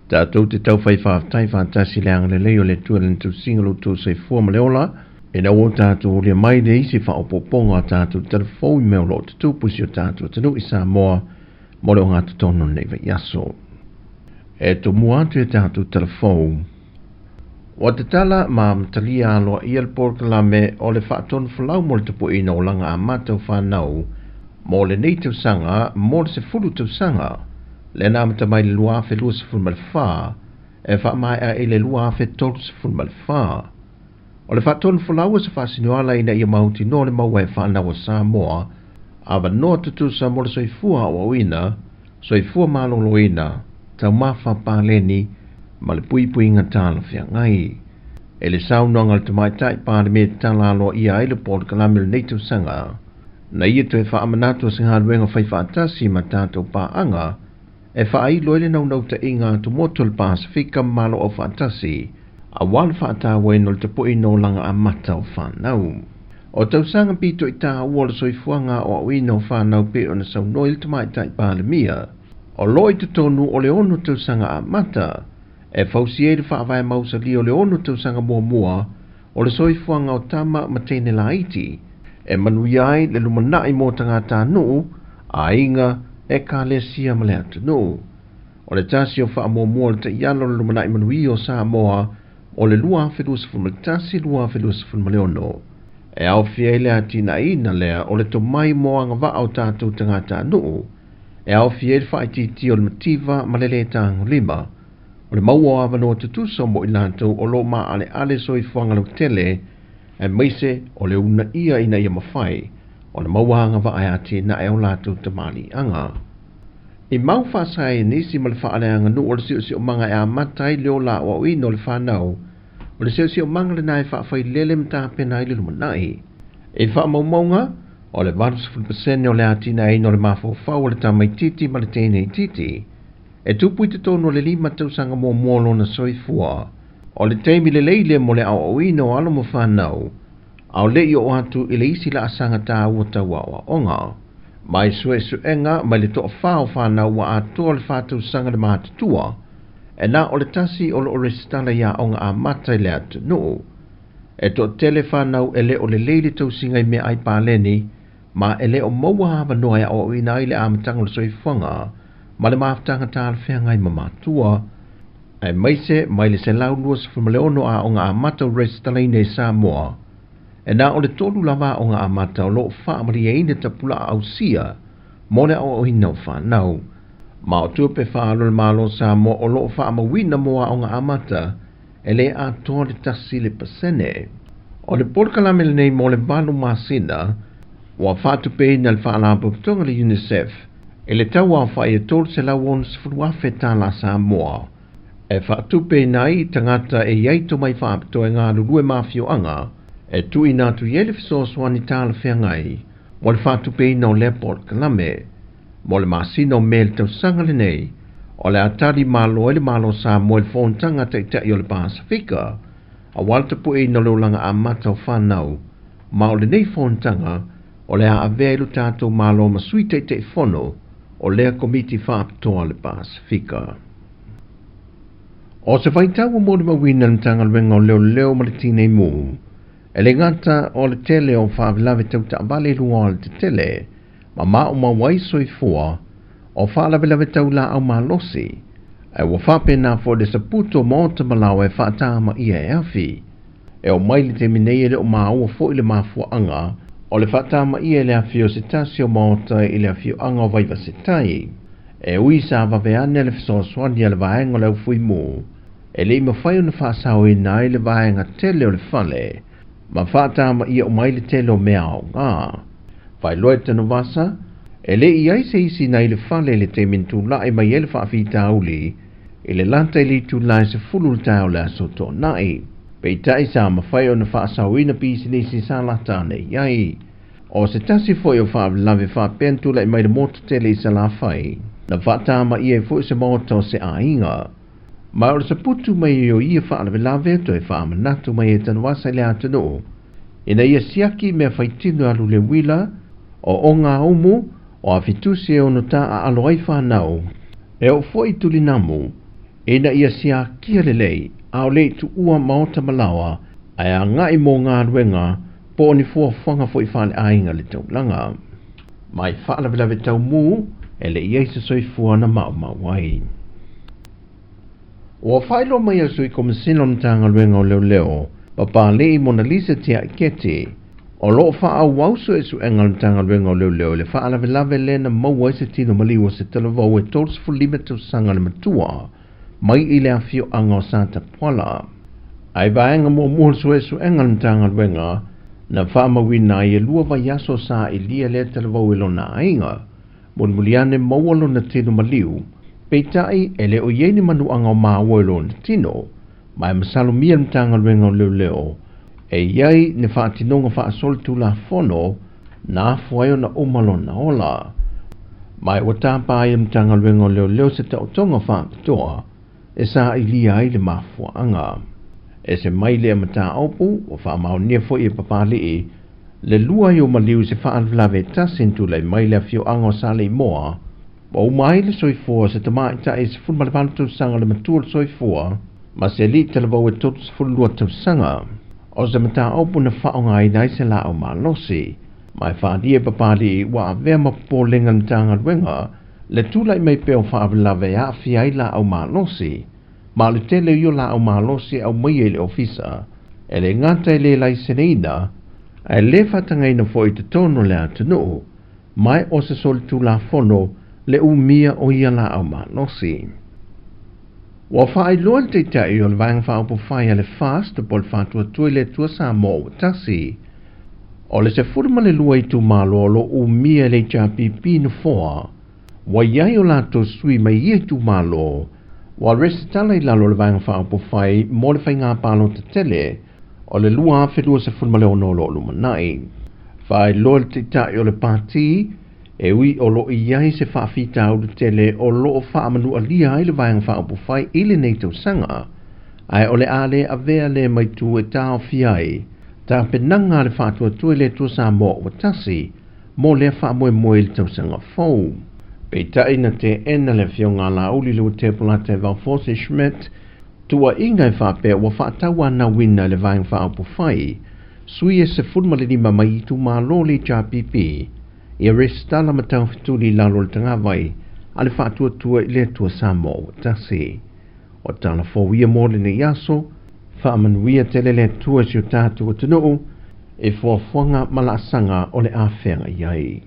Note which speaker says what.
Speaker 1: Tatou te taufai faafetai faatasi i le agalelei o le Atua i Lana tausiga o lo outou soifua ma le ola, ina ua tatou aulia mai le isi faaopoopoga o tatou tala fou i mea o lo o tutupu i si o tatou atunuu i Samoa mo le ogatotonu o lenei vaiaso. E tomua atu i a tatou tala fou. Ua tatala ma amatalia aloaia le polokalame o le faatonufolau mo le tapuaiina o olaga amata o fanau mo lenei tausaga mo le 10 tausaga, lea na amata mai i le 2024 e faamaea i le 2034. O le faatonufolau o se faasinoala ina ia mautinoa le maua e fanau a Samoa avanoa tutusa mo le soifua aoaoina, soifua maloloina, taumafa paleni ma le puipuiga talafeagai. E le saunoaga a le Tamaitai Palemia e tatala aloaia ai le polokalame o lenei tausaga, na ia toe faamanatu o se galuega faifaatasi ma tatou paaga e faailo ai le naunautaiga atumotu o le Pasefika ma Malo Aufaatasi aua le faatauaina o le tapuaiina o olaga amata o fanau. O tausaga pito i tāua o le soifuaga aoaoina o fanau pei ona saunoa i le Tamaitai Palemia, o lo o i totonu o le 6 tausaga amata e fausia ai le faavae mausalia o le 6 tausaga muamua o le soifuaga o tama ma teine laiti, e manuia ai le lumanai mo tagatanuu, aiga, ekalesia ma le atunuu. O le tasi o faamuamua o le taiala o le lumanai manuia o Samoa o le 2021-2026. E aofia ai le atinaeina lea o le tomai mo agavaa o tatou tagatanuu, e aofia ai le faaitiitia o le mativa ma le lē tagolima, o le maua o avanoa tutusa mo i latou o lo o maaleale soifuaga lautele, aemaise o le uunaia ina ia mafai ona maua agavaa e atinae o latou tamaliiaga. I mau faasaienisi ma le faaleaganuu o le siosiomaga e amata ai le ola aoaoina o le fanau, o le siosiomaga lena e faafailele ma tapena ai le lumanai. I faamaumauga, o le 80% o le atinaeina o le mafaufau o le tamaitiiti ma le teineitiiti, e tupu i totonu o le 5 tausaga muamua o lona soifua. O le taimi lelei lea mo le aoaoina o alo ma fanau, a o le i oo atu i le isi laasaga tāua tau aoaoga. Mai suesuega mai le toafa o fanau ua atoa le 4 tausaga le matutua, e na o le tasi o lo o resitala i aoga amata i le atunuu. E toatele fanau e le o lelei le tausiga i meaai paleni, ma e le o maua avanoa e aoaoina ai le amataga o le soifuaga ma le mafutaga talafeagai ma matua, aemaise mai le 126 aoga amata o resitalaina i Samoa, e na o le 3 lava aoga amata o lo o faamalieina tapulaa ausia mo le aoaoina o fanau. Ma o tupe faaalu a le Malo Samoa o lo o faamauina mo aoga amata e le atoa le 1%. O le polokalame lenei mo le 8 masina ua faatupeina le faalapotopotoga le UNICEF e le tauaofai e $360,000 tala Samoa e faatupeina ai tagata e i ai tomai faapitoa e galulue ma afioaga e tuuina atu i ai le fesoasoani talafeagai mo le faatupeina o lea polokalame. Mo le masina o Me le tausaga lenei, o le a tali malo ai le Malo Samoa i le fonotaga taitai o le Pasefika aua le tapuaiina o le olaga amata o fanau, ma o lenei fonotaga o le a avea ai lo tatou Malo ma sui taitaifono o lea komiti faapitoa le Pasefika. O se faitau ua molimauina le Matagaluega o Leoleo ma le Tinei Mu, e le gata o le tele o faalavelave tau taavale i luga o le tetele, ma maumau ai soifua o faalavelave tau laau malosi, ae ua faapena foi le saputu o maota ma laoa e faatamaia e afi. E oo mai le taimi nei e le o maua foi le mafuaaga o le faatamaia e le afi o se tasi o maota i le afioaga o Vaivasetai. E ui sa vave ane le fesoasoani a le vaega o le aufuimu, e le i mafai ona faasaoina ai le vaega tele o le fale, ma faatamaia uma ai le tele o mea aoga. Faailoa e Tanuvasa, e le i ai se isi nai le fale i le taimi na tulai mai ai le faafitauli i le lata i le itula e 10 le taeao o le aso Toonai. Peitai sa mafai ona faasaoina pisinisi sa lata ane i ai. O se tasi foi o faalavelave faapea na tulai mai le motu tele i Salafai, na faatamaia ai foi se maota o se aiga. Ma o le saputu mai o ia faalavelave toe faamanatu mai e Tanuvasa i le atunuu, ina ia siaki mea faitino alu le uila, o ogaumu, o afitusi e ono taaalo ai fanau, e oo foi i tulinamu, Ina ia siakia lelei, a o le tuua maota malawa, ae agai mo galuega po o ni fuafuaga foi faaleaiga le taulaga. Mai faalavelave taumū e le i ai se soifua na maumau ai. Ua faailoa mai e le Sui Komesina o le Matagaluega o Leoleo, Papalii Monalisa Tiaiketi, o loo faaauau suesuega a le Matagaluega o Leoleo i le faalavelave lea na maua ai se tino maliu o se talavou e 35 tausaga le matua mai i le afioaga o Satapuala. Ae vaega muamua o le suesuega a le Matagaluega na faamauina ai e 2 vaiaso sa ilia lea talavou i lona aiga, mulimuli ane maua lona tino maliu, peitai e le o i ai ni manuaga o maua i lona tino, ma e masalomia le Matagaluega o Leoleo e i ai ni faatinoga faasolitulafono na afua ai ona uma lona ola. Ma ua tapa ai e le Matagaluega o Leoleo se taotoga faapitoa e sailia ai le mafuaaga. E se mai lea mataupu ua faamaonia foi e Papalii le lua ai o maliu i se faalavelave e tasi na tulai mai le afioaga o Saleimoa, ua uma ai le soifua se tamaitai e 18 tausaga le matua o le soifua ma se alii talavou e 32 tausaga. O se mataupu na faaaogaina ai se laau malosi, ma e faaalia e Papalii ua avea ma popolega le Matagaluega le tulai mai pea o faalavelave e aafia ai laau malosi, ma o le tele o ia laau malosi e aumaia i le ofisa, e le gata e le laiseneina, ae le faatagaina foi i totonu o le atunuu, ma o se solitulafono le umia o ia laau malosi. Ua faailoa le Taitai o le Vaega Faaupufai a le FAST po o le Faatuatua i le Atua Samoa ua tasi. O le 12 itumalo o lo o umia e le HRPP nofoa, ua i ai o latou sui mai ia itumalo, ua resitala i lalo o le Vaega Faaupufai mo le faiga palota tele o le 2026 o lo o lumanai. Faailoa le Taitai o le Pati e ui o lo o i ai se faafitauli tele o lo o faamanualia ai le Vaega Faaupufai i lenei tausaga, ae o le a le avea lea maitu e taofia ai tapenaga a le Faatuatua i le Atua Samoa ua tasi mo lea faamoemoe i le tausaga fou. Peitai na teena le afioga a Laauli Leuatea Polataivao Fosi Schmidt tuuaiga e faapea ua faatauanauina e le Vaega Faaupufai sui e 15 mai itumalo le HRPP ia resitala ma taufetuli i lalo o le tagavai a le Faatuatua i le Atua Samoa ua tasi. O tala fou ia mo lenei aso, faamanuia tele le Atua i si o tatou atunuu e fuafuaga ma laasaga o le a feagai ai.